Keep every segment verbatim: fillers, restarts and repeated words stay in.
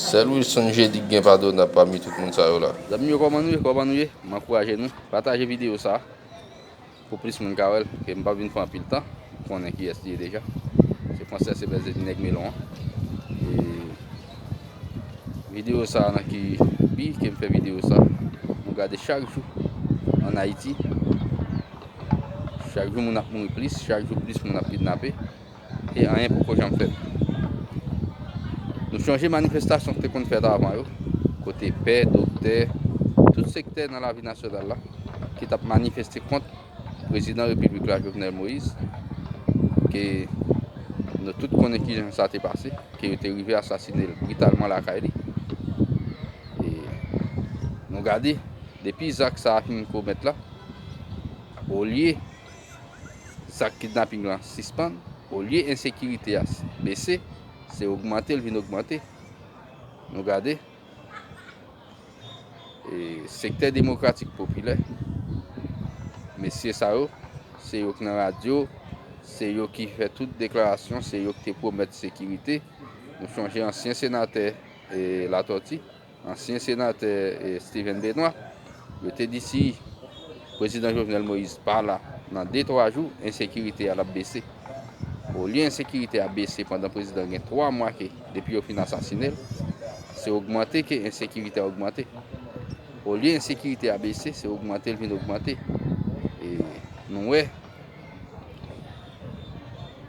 Sèl Wilson Jedi k gen padonab pami tout moun sa yo la. Zanmi yo, kòman nou ye? Kòman nou ye? M ankouraje nou. Pataje videyo sa a pou plis moun ka wè l, ke m p ap vin fè anpil tan. M konnen kiyès li ye deja. Se Frances Ebèze, nèg melon an. E videyo sa a nan ki bi ke m fè videyo sa a. Nou gade chak jou ann Ayiti. Chak jou moun ap mouri plis, chak jou plis moun ap kidnape. E anyen poko janm fèt. Nou chonje manifestasyon ki te konn fèt avan yo, kote pè, doktè, tout sektè nan lavi nasyonal la, ki t ap manifeste kont prezidan repiblik la, Jovenel Moïse, ke nou tout konnen kijan sa te pase, ke yo te rive asasine l britalman lakay li. E nou gade, depi zak sa a fin komèt la, olye zak kidnaping lan sispann, olye ensekirite a bese, se ogmante l vin ogmante. Nou gade, e, sektè demokratik popilè, mesye sa yo, se yo k nan radyo, se yo ki fè tout deklarasyon, se yo ki te pwomèt sekirite. Nou chonje ansyen senatè, e, Latòti, ansyen senatè, e, Steven Benoît, yo te di si prezidan Jovenel Moïse pa la nan de twa jou, ensekirite a l ap bese. Olye ensekirite a bese pandan prezidan gen twa mwa ke depi yo fin asasine l, se ogmante ke ensekirite a ogmante. Olye ensekirite a bese, se ogmante l vin ogmante. E nou wè,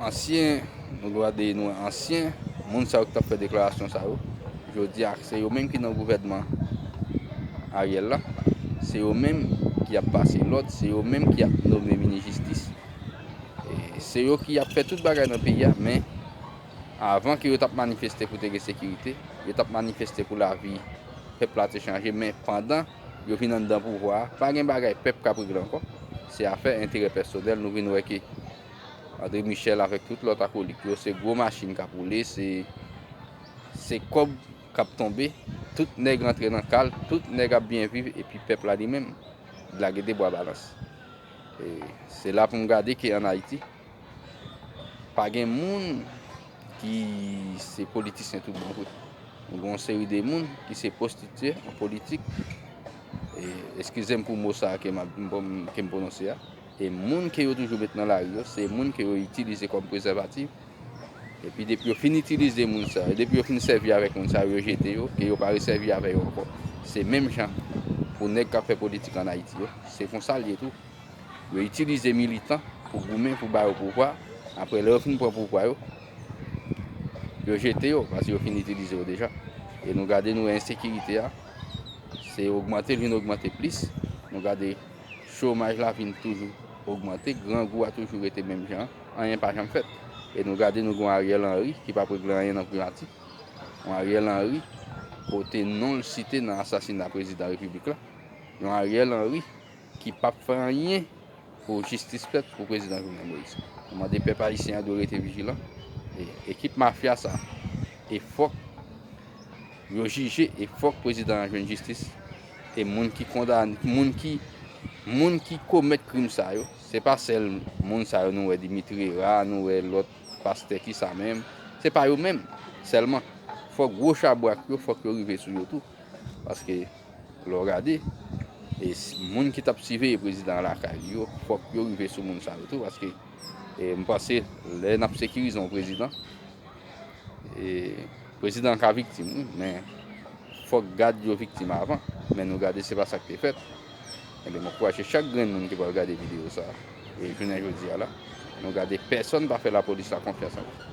ansyen, nou dwe di nou ansyen moun sa yo ki t ap fè deklarasyon sa yo, jodi a, se yo menm ki nan gouvènman Ariel la, se yo menm ki ap pase lòd, se yo menm ki ap nome minis jistis. E se yo ki ap fè tout bagay nan peyi a, men avan ke yo t ap manifeste pou te gen sekirite, yo t ap manifeste pou lavi pèp la te chanje, men pandan yo vin anndan pouvwa a, pa gen bagay pèp k ap regle ankò. Se afè enterè pèsonèl, nou vin wè ke André Michel avèk tout lòt akolik yo, se gwo machin k ap woule, se, se kòb k ap tonbe, tout nèg rantre nan kal, tout nèg ap byen viv, epi pèp la li menm, li lage de bwa balans. E se la pou m gade ke ann Ayiti, pa gen moun ki se politisyen tout bon vre. Nou gen yon seri de moun ki se pwostitiye an politik. E, eskize m pou mo sa a ke m ap, m, ke m pwononse a. E moun ke yo toujou met nan lari yo, se moun ke yo itilize kòm prezèvatif. Epi depi yo fin itilize moun sa yo, depi yo fin sèvi avèk moun sa yo, yo jete yo, ke yo pa resèvi avè yo ankò. Se menm jan pou nèg k ap fè politik ann Ayiti yo. Se konsa l ye tou. Yo itilize militan pou goumen, pou ba yo pouvwa. Apre, lè yo fin pran pouvwa yo, yo jete yo, paske yo fin itilize yo deja. E nou gade, nou wè ensekirite a, se ogmante, l vin ogmante plis. Nou gade chomaj la vin toujou ogmante, grangou a toujou rete menm jan an, anyen pa janm fèt. E nou gade, nou gen yon Ariel Henry ki p ap regle anyen nan primati. Yon Ariel Henry kote non l site nan asasina prezidan repiblik la. Yon Ariel Henry ki p ap fè anyen pou jistis fèt pou prezidan Jovenel Moïse. Nou mande pèp ayisyen an dwe rete vijilan. E ekip mafya sa, e fòk yo jije, e fòk prezidan an jwenn jistis. E moun ki kondane, moun ki, moun ki komèt krim sa yo, se pa sèl moun sa yo nou wè, Dimitri Hérard, nou wè lòt pastè ki sa menm. Se pa yo menm sèlman. Fòk gwo chabrak yo, fòk yo rive sou yo tou. Paske lè w gade, e s-, moun ki t ap siveye prezidan an lakay li yo, fòk yo rive sou moun sa yo tou, paske, e, m panse lè n ap sekirize yon prezidan, e, prezidan an ka viktim, wi, men fòk gad yo viktim avan. Men nou gade, se pa sa k te fèt. Ebyen, m ankouraje chak grenn moun ki pral gade videyo sa a. E jounen jodi a la, nou gade, pèsonn pa fè lapolis la konfyans ankò.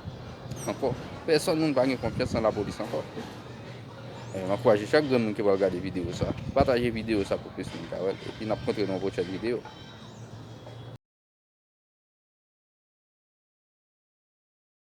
Ankò. Pèsonn moun pa gen konfyans nan lapolis ankò. E, m ankouraje chak grenn moun ki pral gade videyo sa a. Pataje videyo sa a pou plis moun ka wè l. Epi n ap kontre nan yon pwochèn videyo.